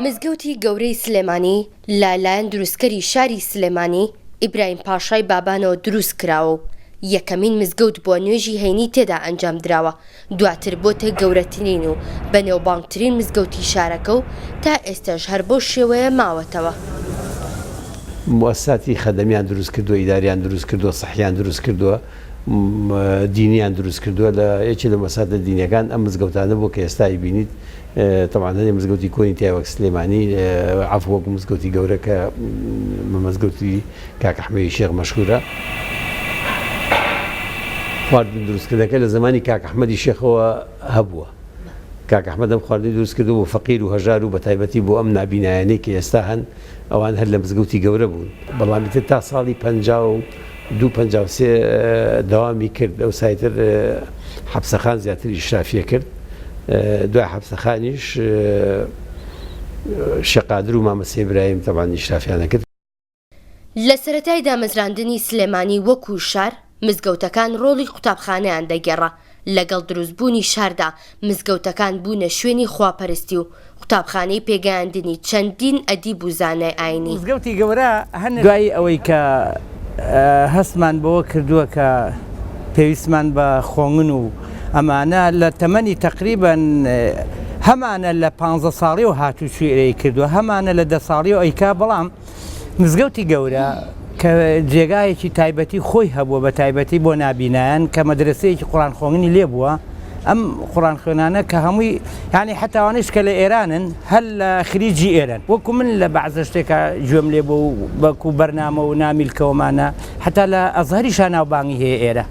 مزگەوتی گەورەی سلێمانی لە لایەن دروستکەری شاری سلێمانی ئیبراهیم پاشای بابانەوە دروست کراوە و یەکەمین مزگەوت بووە نوێژی هەینی تێدا ئەنجام دراوە، دواتر بۆتە گەورەترین و بەنێوبانگترین مزگەوتی شارەکە و تا ئێستەش هەر بەو شێوەیە ماوەتەوە. موئەسساتی خەدەمیان دروست کردووە، ئیداریان دروست کردووە، سحیان دروست کردووە، دینیان دروست کردووە، لە یەکێ لە موئەسساتە دینیەکان ئەم مزگەوتانە بووە کە ئێستا ئەیبینیت، تەبعەن هەندێ مزگەوتی کۆنی تیایە وەک سلێمانی، عەفو وەک مزگەوتی گەورە کە بە مزگەوتی کاک ئەحمەدی شێخ مەشهوورە. خواردن دروستکردنەکە لە زەمانی کاک ئەحمەدی شێخەوە هەبووە. کاک ئەحمەد ئەم خواردنەی دروست کردووە بۆ فەقیر و هەژار و بەتایبەتی بۆ ئەم نابینایانەی کە ئێستا هەن، ئەوان هەر لە مزگەوتی گەورە بوون. بەڵام ئیتر تا ساڵی 52، 53 دەوامی کرد، ئەوسا ئیتر حەپسەخان زیاتر ئیشرافیە کرد. دوای حەپسەخانیش شێخ قادر و مامە سەی برایم تەبعەن ئیشرافیان ئەکرد. لە سەرەتای دامەزراندنی سلێمانی وەکو شار، مزگەوتەکان ڕۆڵی قوتابخانەیان دەگێڕا، لەگەڵ دروستبوونی شاردا مزگەوتەکان بوونە شوێنی خواپەرستی و قوتابخانەی پێگەیاندنی چەندین ئەدیب و زانای ئاینی. مزگەوتی گەورە هەن. دوای ئەوەی کە هەستمان بەوە کردووە کە پێویستمان بە خۆنگن و ئەمانە لە تەمەنی تەقریبەن هەمانە لە پانزە ساڵیەوە هاتوچوی ئێرەی کردووە هەمانە لە دە ساڵیەوە ئەیکا بەڵام مزگەوتی گەورە کە جێگایەکی تایبەتی خۆی هەبووە بە تایبەتی بۆ نابینایان کە مەدرسەیەکی قورئان خۆنگنی لێ بووە ئەم قورئان خوێنانە کە هەمووی یانی حتا ئەوانەیش کە لە ئێرانن هەر لە خریجی ئێرەن وەکو من لە بەعزە شتێکا گوێم لێ بوو و بەکو بەرنامە و نامیلکەوەمانە حتا لە ئەزهەریشا ناوبانگی هەیە ئێرە.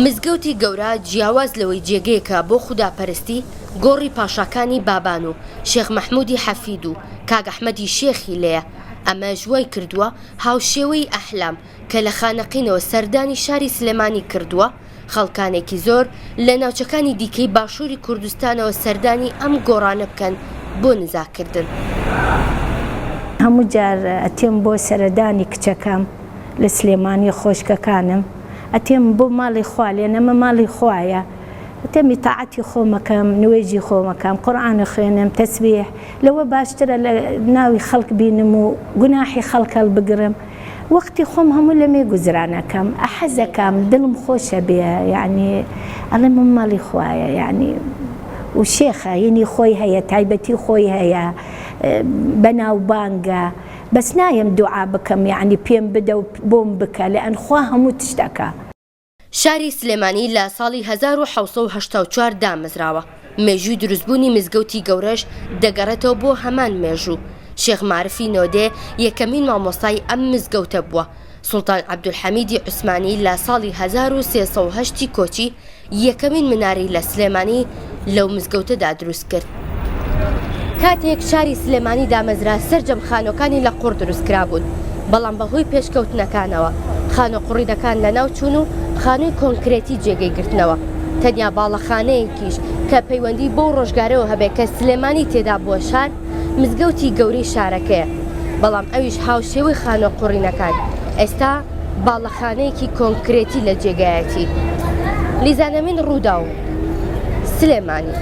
مزگەوتی گەورە جیاواز لەوەی جێگەیەکە بۆ خوداپەرستی، گۆڕی پاشاکانی بابان و شێخ مەحمودی حەفید و کاک ئەحمەدی شێخی لێیە، ئەمەش وای کردووە هاوشێوەی ئەحلام کە لە خانەقینەوە سەردانی شاری سلێمانی کردووە، خەڵکانێکی زۆر لە ناوچەکانی دیکەی باشووری کوردستانەوە سەردانی ئەم گۆڕانە بکەن بۆ نزاکردن. هەموو جار ئەتێم بۆ سەردانی کچەکەم لە سلێمانی خۆشکەکانم ئەتێم بۆ ماڵی خوا لێن ئەمە ماڵی خوایە ئەتێم ئیتاعەتی خۆمەکەم نوێژی خۆمەکەم قورئان ئەخوێنم تەسبیح لەوە باشترە لە ناوی خەڵک بینم و گوناحی خەڵک هەڵبگرم وەختی خۆم هەموو لەمێ گوزران ئەکەم ئەحەزەکەم دڵم خۆشە بێ یەعنی ئەڵێم ئەم ماڵی خوایە یەعنی و شێخە هینی خۆی هەیە تایبەتی خۆی هەیە بەناوبانگە بەس نایەم دوعا بکەم یەعنی پێم بدە و بۆم بکە لەئەن خوا هەموو تشت ئەکا. شاری سلێمانی لە ساڵی 1784 دامەزراوە، مێژووی دروستبوونی مزگەوتی گەورەش دەگەڕێتەوە بۆ هەمان مێژوو، شێخ مارفی نۆدێ یەکەمین مامۆستای ئەم مزگەوتە بووە، سوڵتان عەبدولحەمیدی عوسمانی لە ساڵی 1308 ی کۆچی یەکەمین منارەی لە سلێمانی لەو مزگەوتەدا دروست کرد. کاتێک شاری سلێمانی دامەزرا سەرجەم خانووەکانی لە قوڕ دروست کرابوون، بەڵام بەهۆی پێشکەوتنەکانەوە خانووە قوڕینەکان لەناوچوون و خانووی کۆنکرێتی جێگەی گرتنەوە، تەنیا باڵەخانەیەکیش کە پەیوەندی بەو ڕۆژگارەوە هەبێت کە سلێمانی تێدا بووە شار، مزگەوتی گەورەی شارەکەیە، بەڵام ئەویش هاوشێوەی خانووە قوڕینەکان ئێستا باڵەخانەیەکی کۆنکرێتی لە جێگایەتی. لیزان ئەمین، رووداو، سلێمانی.